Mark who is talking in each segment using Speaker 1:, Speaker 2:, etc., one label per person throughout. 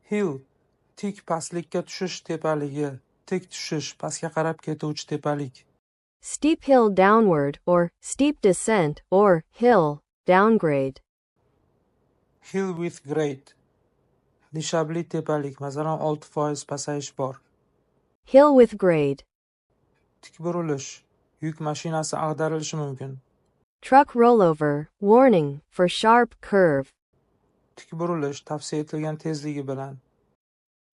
Speaker 1: Hill – tik pastlikka tushish tepaligi, tik tushish, pastga qarab ketuvchi tepalik.
Speaker 2: Steep hill downward, or steep descent, or hill downgrade.
Speaker 1: Hill with grade – nishabli tepalik, masalan, 6% pasayish bor.
Speaker 2: Hill with grade.
Speaker 1: Tik burilish – yuk mashinasi ag'darilishi mumkin.
Speaker 2: Truck rollover, warning, for sharp curve.
Speaker 1: Tik burilish tavsiya etilgan tezligi bilan.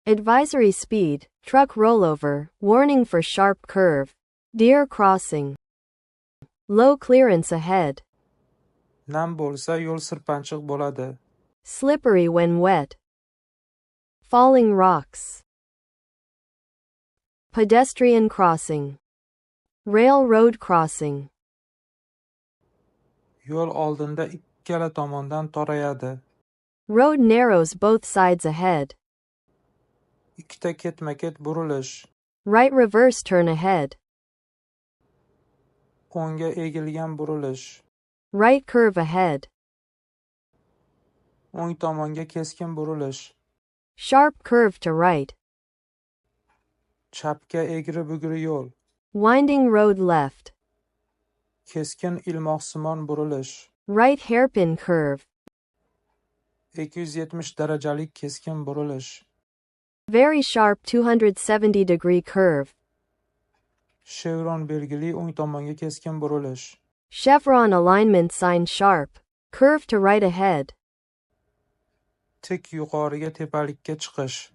Speaker 2: Advisory speed, truck rollover, warning for sharp curve. Deer crossing. Low clearance ahead.
Speaker 1: Nam bo'lsa, yo'l sirpanchiq bo'ladi.
Speaker 2: Slippery when wet. Falling rocks. Pedestrian crossing. Railroad crossing.
Speaker 1: Yo'l oldinda ikkala tomondan torayadi.
Speaker 2: Road narrows both sides ahead.
Speaker 1: Ikkita ketma-ket burilish.
Speaker 2: Right reverse turn ahead.
Speaker 1: O'ngga egilgan burilish.
Speaker 2: Right curve ahead.
Speaker 1: O'ng tomonga keskin burilish.
Speaker 2: Sharp curve to right.
Speaker 1: Chapga egri-bugri yo'l.
Speaker 2: Winding road left.
Speaker 1: Keskin ilmoqsimon burilish.
Speaker 2: Right hairpin curve.
Speaker 1: 270 darajalik keskin burilish.
Speaker 2: Very sharp 270-degree curve.
Speaker 1: Shevron belgili o'ng tomonga keskin burilish.
Speaker 2: Chevron alignment sign sharp. Curve to right ahead.
Speaker 1: Tik yuqoriga tepalikka chiqish.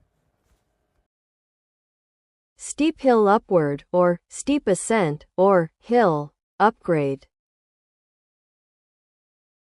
Speaker 2: Steep hill upward, or steep ascent, or hill upgrade.